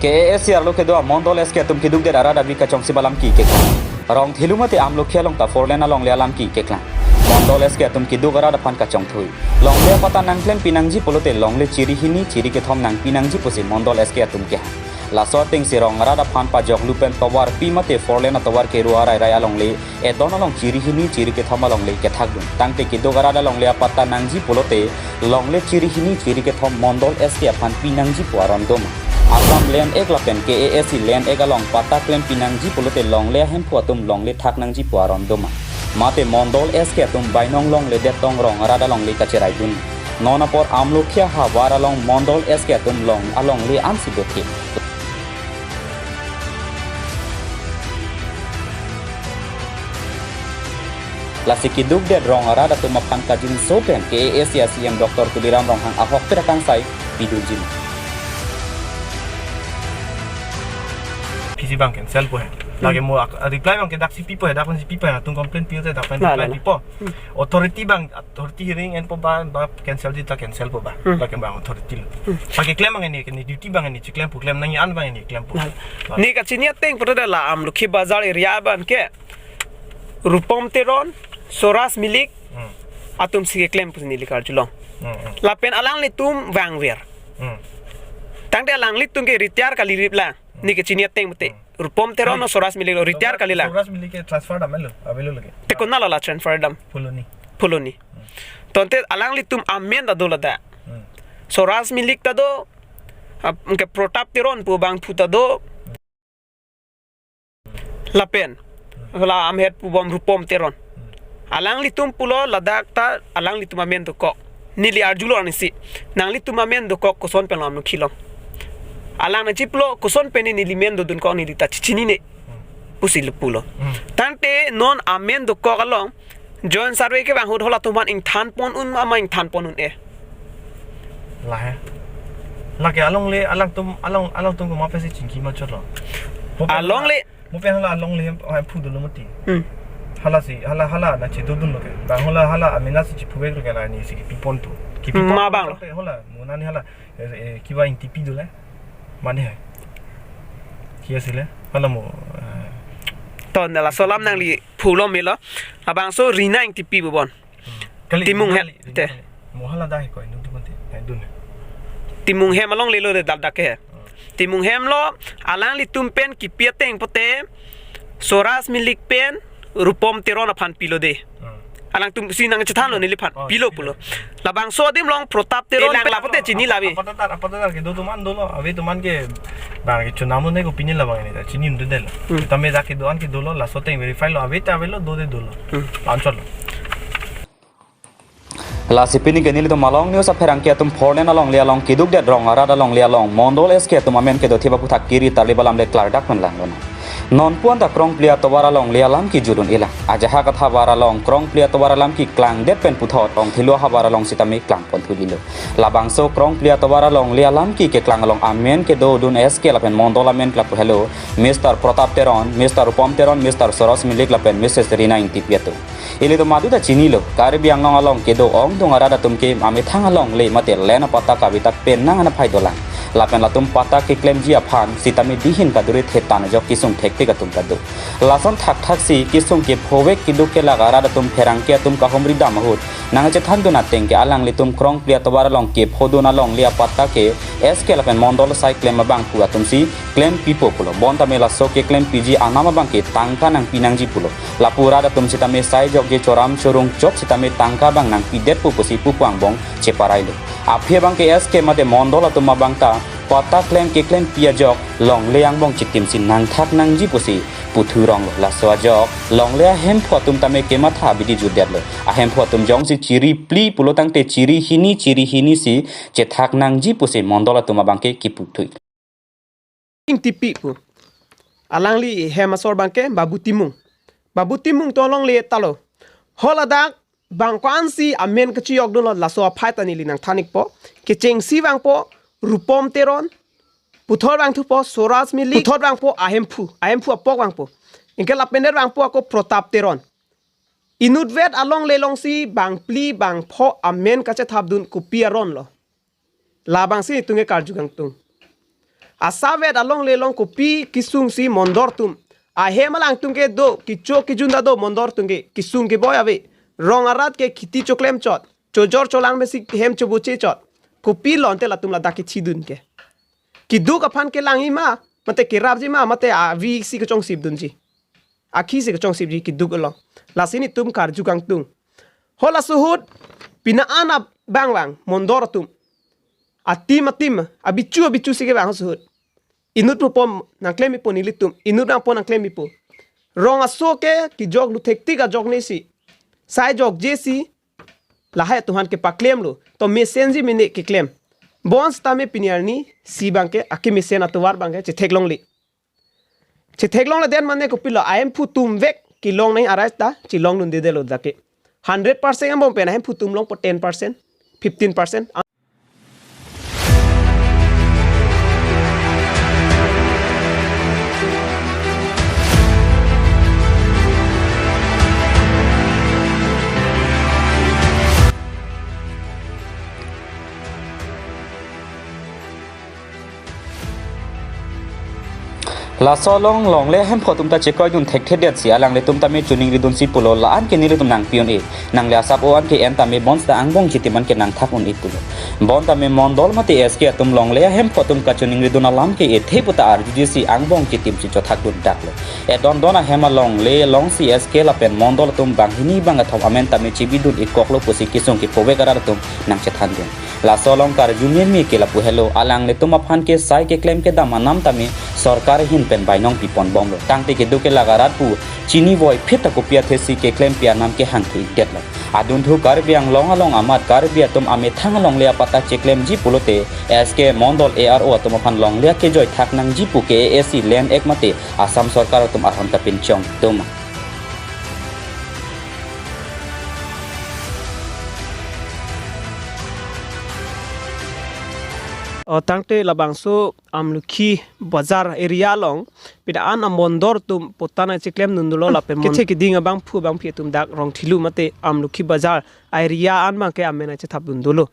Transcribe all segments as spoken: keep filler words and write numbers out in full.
K A A C arlo kedo a Mondol S K atum keduk det arat abi kachongsi alam ke keklang. Rong Thilo mate Amlokhi along ta four lane alongle alam ke keklang. Mondol S K atum keduk arat aphan kachongthui. Longle apatta nangklem pinangji pulote longle chiri hini chiri kethom nangpinangji pusi Mondol S K atum kehang. Laso atengsi rong arat aphan pajoklu pen tovar pi mate four lane atovar keru arai rai alongle edon along chiri hini chiri kethom alongle kethakdun. Tangte keduk arat alongle apatta nangji pulote longle chiri hini chiri kethom Mondol S K aphan pinangji pu aron doma. Assam Land Act lapen K A A C Land Act along patta klem pinangji pulote longle ahemphu atum longle thak nangji pu aron doma. Mate Mondol S K atum bainong longle det tong rong arat alongle kacheraidun. Non apor Amlokhi ahavar along Mondol S K atum long alongle ansi dothe. Lasi keduk det rong arat atum aphan kajinso pen K A A C a C M Doctor Tuliram Ronghang ahokpet akangsai pidunji. P C bang cancel po he. Lagi mo ak-, reply bang ke daksi pipo he, dak pensi pipo he, atum complain pipo te dak pen Nah, reply nah, nah. pipo. Authority bang, authority hearing enpo ba, ba cancel di ta cancel po ba. Hmm. Lagi bang authority lo. Hmm. Pake klem bang ini, kini duty bang ini, chiklem po klem nangji an bang ini klem po. Nah. Bah. Ne kachini ateng pulote la Amlokhi Bazar area abang ke Rupom Teron, Soras Milik, Hmm. atumsi keklem pusi neli karjulong. Hmm, hmm. Lapen alanglitum vangver. Hmm. Tangte alanglitum ke retire kali rip lang. Hmm. Ne kachini ateng mate. Hmm. Rupom Teron Hmm. no Soras Milik lo retire Soras, kali lang. Soras Milik ke transfer dam lo, avelo lagi. Te konatlo la transfer dam? Phuloni. Phuloni. Hmm. Tangte alanglitum amen ta do ladak. Hmm. Soras Milik ta do, ap-, ke Protap Teron pu abangphu ta do. Lapen. Hala ahem het pu bom Rupom Teron. Alanglitum pulo ladak ta alanglitum amen dokok. Neli arjulo ansi. Nanglitum amen dokok koson pen lo Amlokhi along. Alang nangchipulo koson pen neli men dodunkok neli ta chichinine. Pusi lo pulo. Hmm. Tangte non amen dokok along. Joint survey kevang ahut halatum aphan ingthan pon un ma, ma ingthan pon un-e. Lahai. Lake alongle alangtum, along, alangtum komat pensi chingki machotlo. Mo pen Alongle. Mo pen hala alongle ahemphu dolo mati. Hmm. Halasi, hala, hala nangchedodunlo ke. Bang hala, hala amen si chipuveklo ke la nesi kipi ponpo. Kipi Hmm, pon ma bang. Hala, mo nani hala, eh, eh, kiva Ingtipi dolo. Mane hai. Kiasi le. Hala mo, eh. To, nela laso alam nangli phulo melo. Labangso Rina Ingtipi pu bon. Hmm. Kali, Timung kali, hem, te. Kali. Mo hala dah ko inut tu mati. Nai dun. Timung hem alongle lo de dak dak ke. Hmm. Timung hem lo alanglitum pen kipi ateng pote Soras Milik pen Rupom Teron aphan pilo de. Hmm. Alangtumsi nangchethanlo neliphan. Oh, pilo pilo. Pulo. Labangso adim along Protap Teron Telang pe lapote chini labi. Apa tatar, apa tatar ke do tuman dolo. Ave tuman ke bang ke chunam ne ko pini labang ini ta. Chini undu del. Hmm. Tame dak kedo-an ke dolo, laso ateng verify lo. Ave ta avelo, do de dolo. Hmm. Answer lo. Lasi pini ke nelitum Malong News apherangke atum four lane alongle along keduk det rong arat alongle along Mondol S K atum amen kedo thiba puthak kiri tarli alam le klardak pen lang lo. Non puan ta krongpli atovar alongle alam kejudun-e lang. Ajahak athavar along krongpli atovar alam keklang det pen puthot Rong Thilo ahavar along sitame klang pon thulilo. Labangso krongpli atovar alongle alam ke keklang along amen kedodun S K lapen Mondol amen ke lapu helo, Mister Protap Teron, Mister Rupom Teron, Mister Soros Milik lapen Missus Rina Ingtipi atum. Ilitum madu ta chinilo, Karbi Anglong along kedo ongdung arat atum ke amethang alongle mate land apatta kave ta penang anaphai dolang. Lapen latum patta keklemji aphan sitame dihin kaduri thetan ajok kesung thektik atum ta do. Lason thakthaksi kesung kephovek keduk kelak arat atum pherangke atum kahumri dam ahut nangchethandun ateng ke alanglitum krongpli atovar along kephodun alongle apatta ke S K lapen Mondol asai klem abangphu atumsi klem pipo pulo. Bonta me laso keklem piji anam abang ke tangka nangpi nangji pulo. Lapu arat atum sitame sai jokje choram chorung chok sitame tangka abang nangpidetpo pusi pupu angbong cheparailo. Aphi abang ke S K mate Mondol atum abang ta patta klem keklempi ajok longle angbong chitimsi nangthak nangji pusi puthu ronglo. Laso ajok longle ahemphu atum tame kematha abidi jutdetlo. Ahemphu atum jongsi chiri phli pulo tangte chiri hini chiri hini si chethak nangji pusi Mondol atum abang ke kiputhui. Ingtipi pu. Alangli hem asor abang ke Babu Timung. Babu Timung to alongle ta lo. Haladak bang ko-ansi amen kachiyokdunlo laso aphai ta neli nangthan-ikpo. Kechengsi vangpo Rupom Teron. Puthot vangthupo Soras Milik. Puthot vangpo ahemphu. Ahemphu apok vangpo. Anke lapen det vangpo ako Protap Teron. Inutvet alongle alongsi bang phli bang pho amen kachethapdun kopi aron lo. Labangsi itum ke karju kangtung. Asapvet alongle along kopi kesung si mondol atum. Ahem alangtum ke do, kecho kejun ta do mondol atum ke, kesung keboi ave. Rong arat ke kheti choklem chot, chojor cholang mesi hem choboche chot. Kopi lo ante latum ladak kechidun ke. Keduk aphan kelangji ma, mate kerapji ma, mate avi si kechongsipdunji. Akhi si kechongsipji keduk along. Lasi netum karju kangtung. Halaso ahut, pini an abang bang, mondol atum. Atim atim, abichu abichu si kevang halaso ahut. Inut pupo nangklem pipo nelitum, inut nangpo nangklem pipo. Rong aso ke kejoklu thektik ajok ne si. Sai jokje si, lahai atum aphan kepaklemlo. To mesenji mene keklem. Bonsitame pini arni si abang ke, akemesen atovar abang ke, chetheklongle. Chetheklongle den mane kopilo, ahemphu atum vek kelong nangji arai ta, chelongdundedetlo dak ke. Hundred percent angbong pen ahemphu atum longpo ten percent, fifteen percent. Laso along longle ahemphu atum ta chekoidun thekthedetsi alanglitum tame choningridunsi pulo, la-an ke nelitum nangpi un-e. Nangle asap o an ke en tame bonsita angbong chitim an ke nangthak un-e pulo. Bon tame mondol mate S K atum longle ahemphu atum kachoningridun alam ke ethe puta arjujesi angbong chitim si chothakdundaklo. Edondon ahem alongle alongsi S K lapen mondol atum banghini bangkethom amen tame chebidun-ikoklo pusi kesung kepovek arat atum nangchethandun. Laso along karju meme ke lapu helo, alanglitum aphan ke sai keklem kedam anam tame sorkar ahin pen bainong piponbomlo. Tangte keduk kelak arat pu chinivoiphit ta kopi athesi keklempi anam kehang ke-ikdetlo. Adunthu Karbi Anglong along amat Karbi atum amethang alongle apatta cheklemji pulote S K mondol A R O atum aphan longle akejoi thak nangji pu K A A C len ek mate Assam sorkar atum arhon kapinchong doma. O tangte labangso Amlokhi Bazar area along pini an amondol atum patta nangcheklemdundolo lapen mon- kethe keding abangphu abangphi atum dak Rongthelu mate Amlokhi Bazar area an abang ke amen nangchethapdundolo.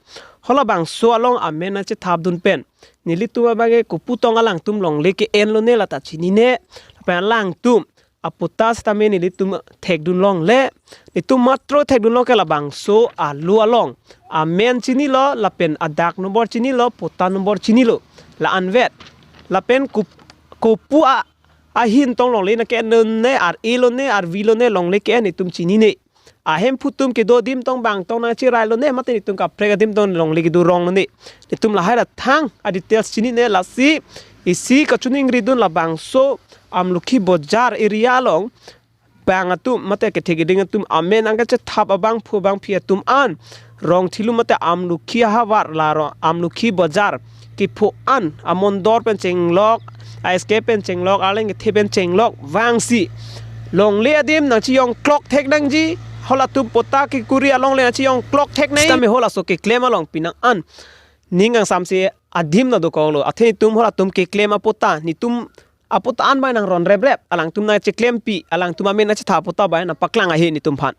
Halabangso along amen nangchethapdun pen nelitum abang ke kopu tong alangtum longle ke-enlone lata chinine. Lapen alangtum apatta sitame nelitum thekdunlongle. Netum matro thekdunlong ke labangso alo along amen chinilo lapen adak nombor chinilo, patta nombor chinilo. La-anvet. Lapen kop-, kopu a-, ahin tong longle nangke-enlone, ar-elone, arvilone, longle ke-en netum chinine. Ahemphu atum kedo adim tong bang tong nangcherailone, mate netum kaprek adim tong longle kedo ronglone. Netum lahai ra thang adetails chinine, lasi isi kachoningridun labangso Amlokhi Bazar area along bang atum mate kethe keding atum amen nangkachethap abangphu abangphi atum an Rongthelu mate Amlokhi ahavar la ro Amlokhi Bazar kepho an amondol pen chenglok, a S K pen chenglok, arleng kethe pen chenglok vangsi longle adim nangchejongklok thek nangji, halatum patta kekuri alongle nangchejongklok thek nangji. Sitame halaso keklem along pini an ning kangsamse adim nangdokoklo. Athe netum halatum keklem apatta, netum apatta an abang nangron reprep, alangtum nangcheklempi, alangtum amen nangchethap apatta abang nangpaklang ahe netum aphan.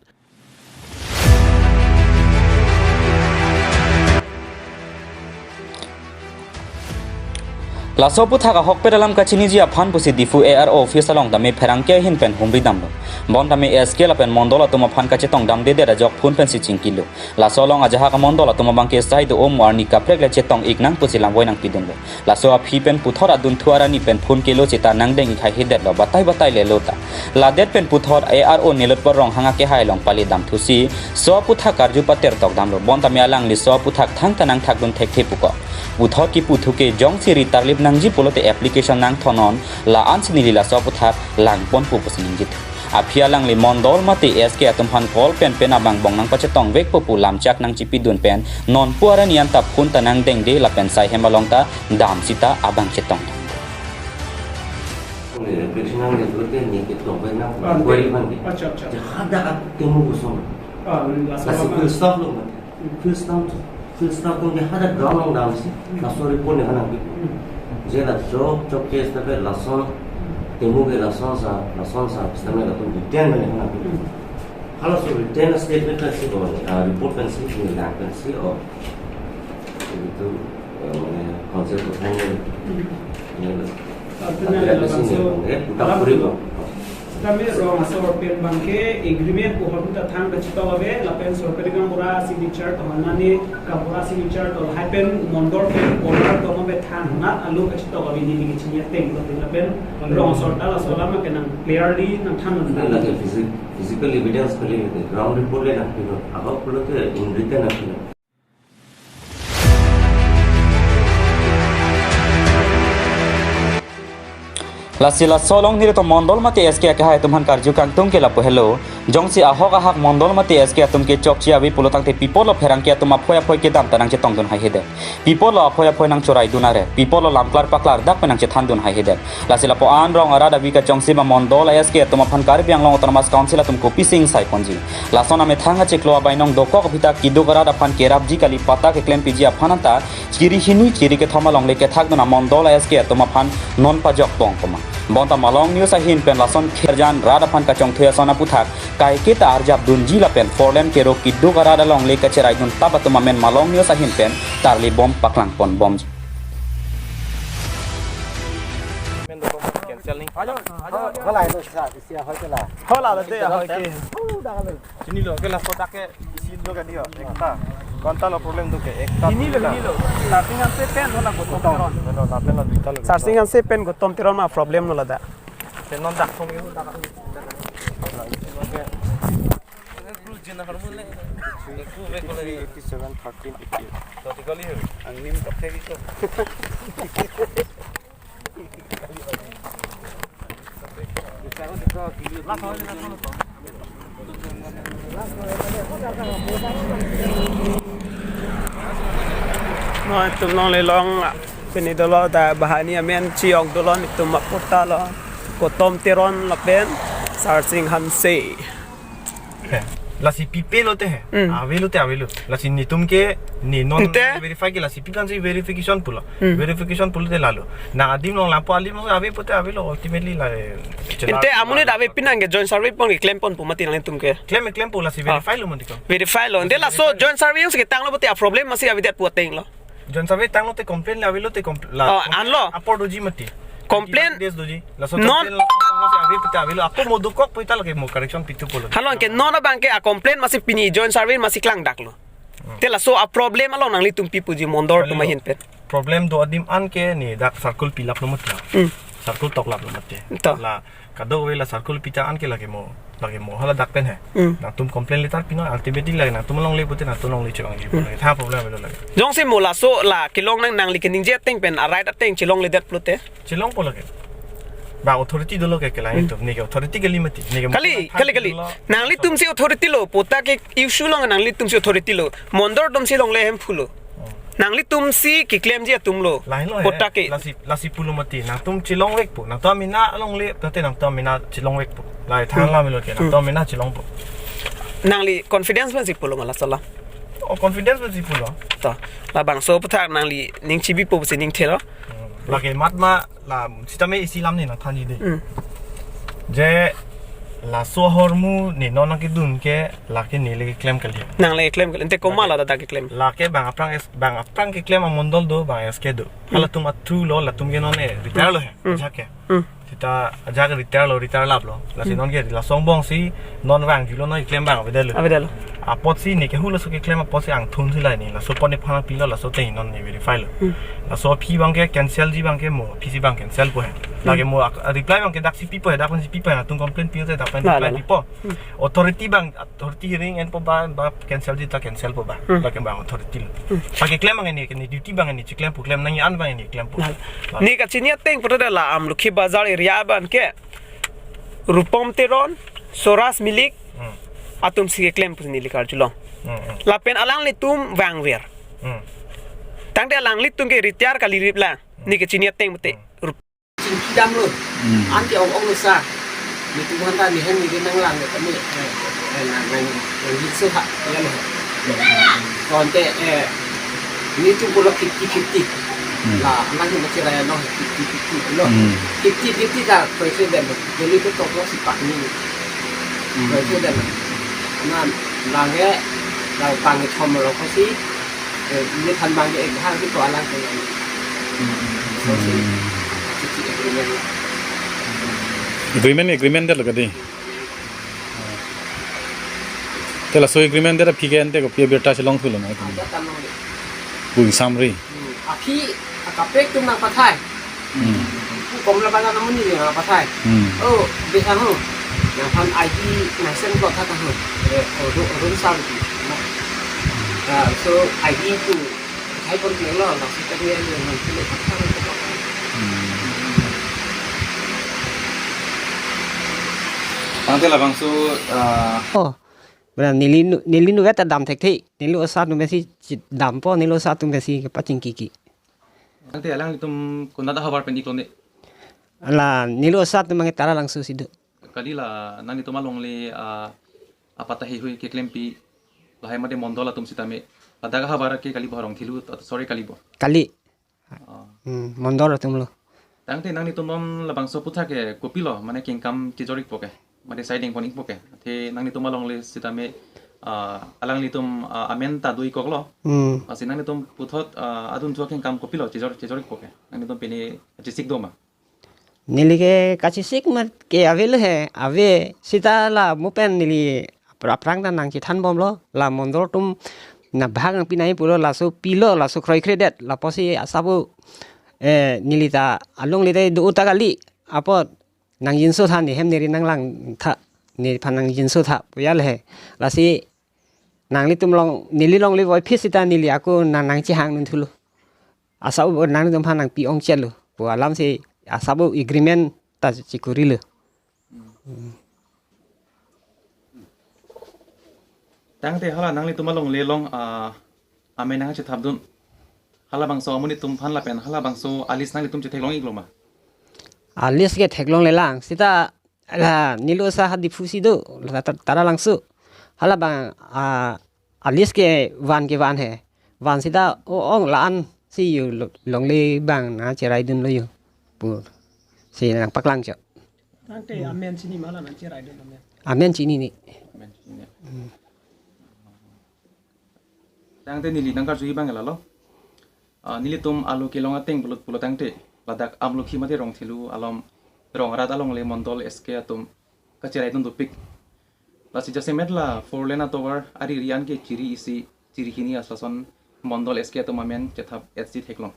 Laso aphuthak ahokpet alam kachiniji aphan pusi Diphu A R O office along tame pherangke ahin pen humri damlo. Bon tame S K lapen mondol atum aphan kachetongdamdedet ajok phone pensi chingkilo. Laso along ajahak amondol atum abang ke sai do-o mo arni kaprek le chetong-iknang pusi lamvoi nangpidunlo. Laso aphi pen puthot adunthu arani pen phone kelo seta nangdeng-ik haihedetlo, batai batai lelo ta. Ladet pen puthot A R O Nilotpal Ronghang akehai along pale damthusi, laso aphuthak karju patertok damlo. Bon tame alangli laso aphuthak thangta nangthakdun thekthe pukok. Puthot kipu thu ke jongsi ri tarlip nangji pulote application nangthonon, la-ansi neli laso aphuthak langponpo pusi ningjithu. Aphi alangli mondol mate S K atum aphan call pen pen abang bong nangpachetongvekpo pu lamchak nangchipidun pen nonpu arani anta phone ta nangdengde lapen sai hem along ta dam sita abang chetong. Application nangdengde ni ketongvek nang Ah, query nang. Acha, acha. Jahada ak temu kosong. Ah, laso Lasi full stop lo mate. Full stop, full stop atum ke hadak ground along damsi, laso report ne hanang pi. Je la chok chok case ta ke lason, temu ke lason sa, lason sa, sitame latum written ne hanang pi. Halaso written statement pensi ko, ah, report pensi, ni lang pensi, oh. Itu, eh, mane council ko thang ne. Apina apina laso, laso, eh, putak puri lo. Kami rong asor pen abangke agreement pu ahormu ta thang kachetok ave, lapen sorkari gaonbura signature to honani gaonbura signature to lahai pen mondol pen order to ma pen thang honat alo kachetok ave, neli kachini ateng lo, lapen rong asor ta laso alam ke nang clearly nangthan non. Lake physi-, physical evidence kali, ground report le nangpinon. Abang pulote in written nangpinon. Lasi laso along nelitum mondol mate S K akehai atum aphan karju kangtung ke lapu helo. Jongsi ahok ahak mondol mate S K atum ke chokche ave pulo tangte pi apotlo pherangke atum aphoi aphoi kedam ta nangchetongdun haihedet? Pi apotlo aphoi aphoi nangchoraidun are? Pi apotlo lamklar paklardak pen nangchethandun haihedet? Lasi lapu-an rong arat avi kachongsi ba mondol S K atum aphan Karbi Anglong Autonomous Council atum kopisi ingsai ponji? Lason amethang achiklo abainong dokok aphi ta keduk arat aphan kerapji kali, patta keklempiji aphan anta chiri hini chiri kethom alongle kethakdun amondol S K atum aphan non pajok pong koma. Bonta Malong News ahin pen lason kherjan rat aphan kachongthui ason aputhak kaike ta arjapdunji lapen four lane kero keduk arat alongle kacheraidun tap atum amen Malong News ahin pen tarli bom paklang pon bomji. Cancel ni. Hola, hola, hola, hola. Hola, hola, hola. Chinilo, ke last kota ke isi lo ka dio, ekta. Konta lo problem do ke, ekta. Chinilo, duita. Chinilo. Sarsing Hanse pen hola Gautam Teron. No, no, lapen la duita lo. Sarsing Hanse pen Gautam Teron ma problem lo ladak. Pen non dak song yo, dak. Three, eighty-three, eighty-seven, thirteen, eighty-eight. Ang nim tak kayak gitu. Nelitum longle long pini dolo, dak banghini amen chi-ok dolo, nelitum aputhak lo, Gautam Teron lapen Sarsing Hanse. He. Lasi pipe lote he. Hmm. Ave lote ave lo. Lasi nelitum ke ne non ante? Verify ke lasi pi aphansi verification pulo. Hmm. Verification pulote lalo. Na adim along lapu adim along ave pute ave lo, ultimately la, eh, chelar ante amonit ave, pinang ke joint survey pon keklem pon pu mati nangtum ke? Klem, klem pu, lasi, ah, verify lo mati ko. Verify lo. Ante laso verify lo. Joint survey yang si ketang lo pute a problem masi avedet pu ateng lo. Joint survey tanglo te complain le avelo te compl-, la, oh, complain anlo. Apor doji mati. Complain. Days doji. Laso non. Complain la, ave pute avelo. Ako mo dokok pu ita lake mo correction pithu pulo. Halon ke non abang ke a complain masi pini joint survey masi klangdak lo. Hmm. Te laso a problem along nanglitum pi puji mondol atum ahin pen? Problem do adim an ke ne dak circle pilap lo mati. Hmm. Circle toklap lo mati. To. La kadokave la circle pita an ke lake mo, lake mo hala dak pen he. Hmm. Nangtum complain letter pinon, ultimately lake nangtum longle pute nangtum longle chevangji pu. Hmm. Lake tha problem avelo lake. Jongsi mo laso la kelong nang nangli keningje ateng pen a right ateng chelongledet pulote? Chelongpo lake. Ba authority dolo ke kelang. Hmm. Itum ne ke authority kali mati. Ne ke kali, mati kali, kali. Dolo. Nanglitumsi authority lo, patta ke issue along nanglitumsi authority lo. Mondol atumsi longle hem pulo. Hmm. Nanglitumsi keklemji atum lo. Lahelo he. Patta ke. Lasi, lasi pulo mati. Nangtum chelongvek pu. Nangtum amena longle, tate nangtum amena chelongvek pu. Lahai than, hmm, lamelo ke. Hmm. Nangtum amena chelong pu. Nangli confidence pensi pulo ma laso alam? Oh, confidence pensi pulo. To. Labangso aputhak nangli ning chibipo pusi ning thelo. Hmm. Lake mat ma la sitame isi alam ne nangthanji dei. Hmm. Je laso ahormu ne non nangkedun ke lake neli keklem kali. Nangle keklem kali. Ante komat lake la dak keklem? Lake bang aphrang S-, bang aphrang keklem amondol do, bang S K do. Hmm. Halatum a through lo, latum ke non, eh, retire lo he. Hmm. Ajahak ke. Hmm. Sita ajahak retire lo, retire laplo. Lasi, hmm, non ke laso angbong si non vangjulo, non keklem abang avedetlo. Avedetlo. Apotsi ne ke hu laso keklem apotsi angthunsi la ne laso apot nephan pilo, laso ateng non ne verify lo. Hmm. Laso aphi abang ke cancel ji abang ke mo, aphi si abang cancel po he. Hmm. Lake mo ak-, reply abang ke daksi pipo he, dak pensi pipo he, nangtum complain pite dak pen, la, reply, la, la, pipo. Hmm. Authority abang, authority hearing enpo ba, ba cancel ji ta cancel po ba. Hmm. Lake abang authority lo. Hmm. Lake keklem abang ne, ne duty abang ne cheklem pu, klem nangji an abang ne klem pu. La. La. Ne kachini ateng pulote la Amlokhi Bazar area abang ke Rupom Teron, Soras Milik, hmm, atumsi keklem pusi neli karjulong. Hmm, hmm. Lapen alanglitum vangver. Hmm. Tangte alanglitum ke retire kali rip lang. Hmm. Ne kachini ateng mate. Hmm. Chingki damlo. Hmm. Anke ong ong sa. Nelitum aphan ta ne hem ne nanglang kami, eh, eh, nang, nang, nang jitsu ha, ya lo. Konte, eh, nelitum pulo fifty fifty. Hmm. La, nang ni machi raya no fifty fifty pulo. Hmm. Fifty fifty ta president lo. Delhi ko toklo si pakni. Hmm. President lo. Na, nang ke, nang pang ke chom lo ko si, eh, nephan abang ke ek har ki to alang ko. Hmm. So si. Hmm. Agreement, agreement det lo kadi. Te laso agreement det aphi ke ante kopi abirta si longthulo ma? Pu ingsamri. Hmm. Aphi akaprek atum nangpathai. Hmm. Pu Komla Bazar amonit nangpathai. Hmm. Oh, bisa ho. Nangphan I D nangsen plot tha ho. Eh, oh, ru-, room service. Ya, so I D pu hai pon ke lo, laso tadi yang nang sini. Hmm. Tangte labangso, ah, Oh, bra neli nu-, neli nuvet ta dam thekthe. Neli osa atum pensi chi-, dampo, neli osa atum pensi kepachingkiki. Tangte alanglitum konat ahavar pen iklone? Ala neli osa atum abang Taralangso si do. Kali la nanglitum alongle, ah, apatta heihui keklempi lahai mate mondol atum sitame. Ladak ahavar ke kali bo, Rongthelu atum sore kali bo? Kali. Oh. Hmm, mondol atum lo. Tangte nanglitum labangso aphuthak ke kopilo, mane kengkam chijor-ikpo ke, mane siding pon-ikpo ke. Te nanglitum alongle sitame, ah, alanglitum, ah, amen ta do-ikkoklo. Hmm. Lasi nanglitum puthot, ah, adunthu akengkam kopilo chijor, chijor-ikpo ke, nanglitum pine chesik do ma? Neli ke kachesik mat ke avelo he, ave seta la mo pen neli apra-, aphrang ta nangchethan bomlo, la mondol atum nabhag nangpi nangji pulo, laso pilo, laso kroikredet, lapusi asap o, eh, neli ta alongle ta do ta kali, apot nangjinso tha, ne hem neri nanglang tha, nephan nangjinso tha, pu ya le he. Lasi nanglitum along, neli alongle voiphit seta neli ako nang, nangchehang dunthulo. Asap o nanglitum aphan nangpi-ong chelo pu alam si asap o agreement ta chikurilo. Hmm. Tangte hala nanglitum alongle along, ah, amen nangchethapdun, halabangso amonit atum aphan lapen halabangso a-list nanglitum chetheklong-iklo ma? A-list ke theklongle lang. Seta la neli osa ha Diphu si do, la Ta-, Taralangso. Halabang, ah, a-list ke van ke van he. Van seta o-ong la-an si yo lo-, longle abang nangcheraidunlo yo pu si nangpaklang chot. Tangte amen chini ma la nangcheraidun amen? Amen chinine. Amen chinine. Hmm. Tangte neli nangkarjuji abang lalo. Ah, nelitum alo kelong ateng pulo, pulo tangte ladak Amlokhi mate Rongthelu along Rong arat alongle mondol S K atum kacheraidun dopik. Lasi jasemet la four lane atovar ari ri an ke chiri isi, chiri hini ason mondol S K atum amen chethap-etsi theklong.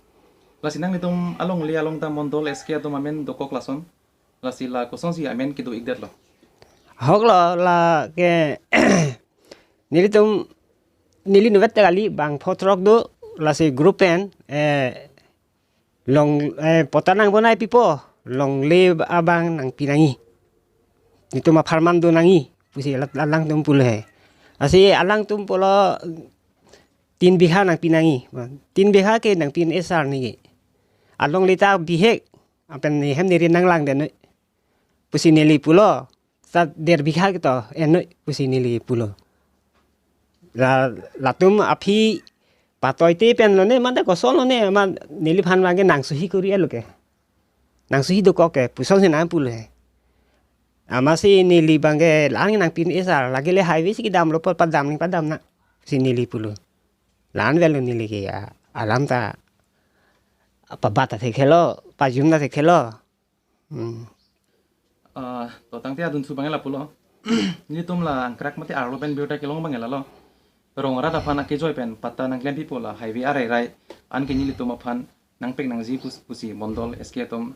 Lasi nanglitum alongle along ta mondol S K atum amen dokok lason. Lasi la kosonsi amen kedo-ikdetlo? Ahok lo, la ke nelitum, neli nuvet ta kali bang pho throk do, lasi group pen, eh, long, eh, patta nangbonai pipo, longle abang nangpi nangji, netum apharman do nangji pusi alat alangtum pulo he. Lasi alangtum pulo tin bigha nangpi nangji. Tin bigha ke nangpi-un-e sar neke. Alongle ta bihek, lapen ne hem neri nanglangdun noi pusi neli pulo. Seta der bigha ke to en noi pusi neli pulo. La, latum aphi patoite pen lone, mane koson lone, ma neliphan abang ke nangsohi kori-etlo ke. Nangsohi dokok ke, puson si nangpulo he. Amatsi neli abang ke la-an nangpi-un-e sar, lake le highway si kedamlo, apot padam nangpadam nang pusi neli pulo. La-an avelo neli ke ya, alam ta pabat ta thekthe lo, pajum ta thekthe lo. Hmm. Ah, to tangte adunthu abang lapulo. Nelitum la angkrak mate arlo pen birta kelong abang lalo. Rong arat aphan akejoi pen patta nangklempipo, la highway arairai an ke nelitum aphan nangpek nangji pus-, pusi mondol S K atum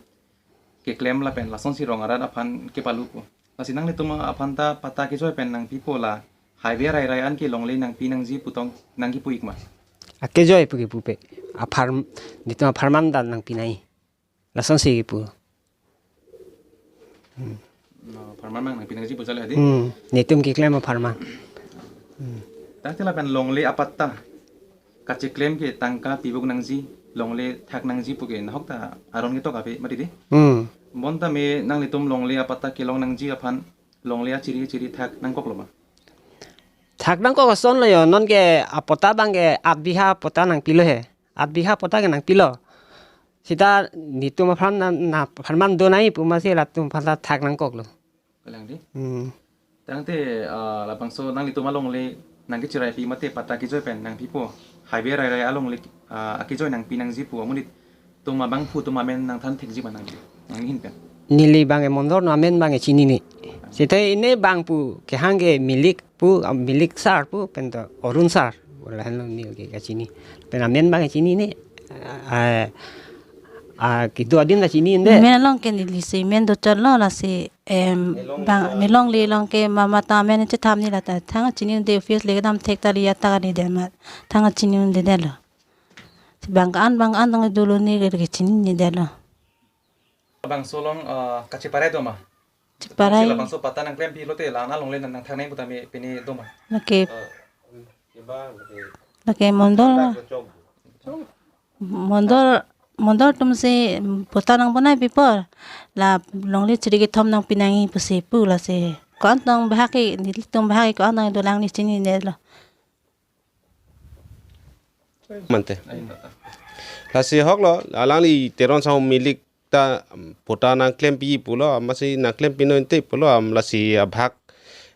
keklem lapen lasonsi rong arat aphan kepalupo. Lasi nanglitum aphan ta patta kejoi pen nangpipo, la highway arairai an ke longle nangpi nangji putong nangkipu-ik ma? Akejoi pu kipupe. Aphar-, netum apharman ta nangpi nangji. Lasonsi kipu. Hmm. No, apharman abang nangpi nangji pu chale hadi? Hmm, netum keklem apharman. Hmm. Tangte lapen longle apatta kacheklem ke tangka pibuk nangji, longle thak nangji pu ke nahok ta aron ketok ave mati di? Hmm. Bonta me nanglitum longle apatta kelong nangji aphan longle achiri chiri thak nangkoklo ma? Thak nangkok asonlo yo, non ke apatta abang ke aat bigha patta nangpilo he. Aat bigha patta ke nangpilo. Seta netum aphan na, na apharman do nangji pu amatsi latum aphan ta thak nangkoklo. Kalang di? Hmm. Tangte, ah, labangso nanglitum alongle nangkecheraipi mate patta kejoi pen nangpipo, highway arairai alongle, ah, akejoi nangpi nangji pu amonit atum abangphu atum amen nangthan thekji ma nangli? Nanghin pen. Neli bang e mondol no amen bang e chinine. Seta ine bang pu kehang ke Milik pu, ah, Milik sir pu pen to Arun sir. Lahenlo neli ke kachini. Pen amen bang e chinine. Ah, ah, kedo adim ta chinine. Men along ke neli si men dochotlo lasi, em, nelong bang, nelongle along ke mama ta amen chethan neli ta thang chinine office le kedam thek ta liya ta kali de ma thang chinine detlo. Si bang an bang an tong dolo neli ke chininedetlo. Bangso along, eh, kacheparai do ma? Cheparai. Sila bangso patta nangklempi lote la-an alongle nang nangthangnai pu tame pine do ma? Lake, lake mondol, mondol, mondol atum si patta nangbonaipipor. La longle chiri kethom nangpi nangji pusi pu lasi ko-an tong bahak ke, nelitum bahak ke ko-an tong dolang neli chininedetlo. Mante. Lasi ahoklo, alangli Teron Sangho Milik ta, um, patta nangklempi pulo, amatsi nangklempi non te pulo, um, lasi abahak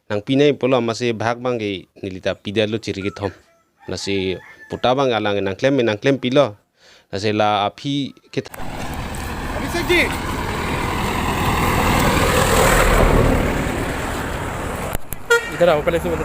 nangpi nangji pulo, amatsi bahak bang ke neli ta pidetlo chiri kethom. Lasi patta bang alang nangklem, nangklempilo. Lasi la aphi ke इधर आओ, पहले से बोलो।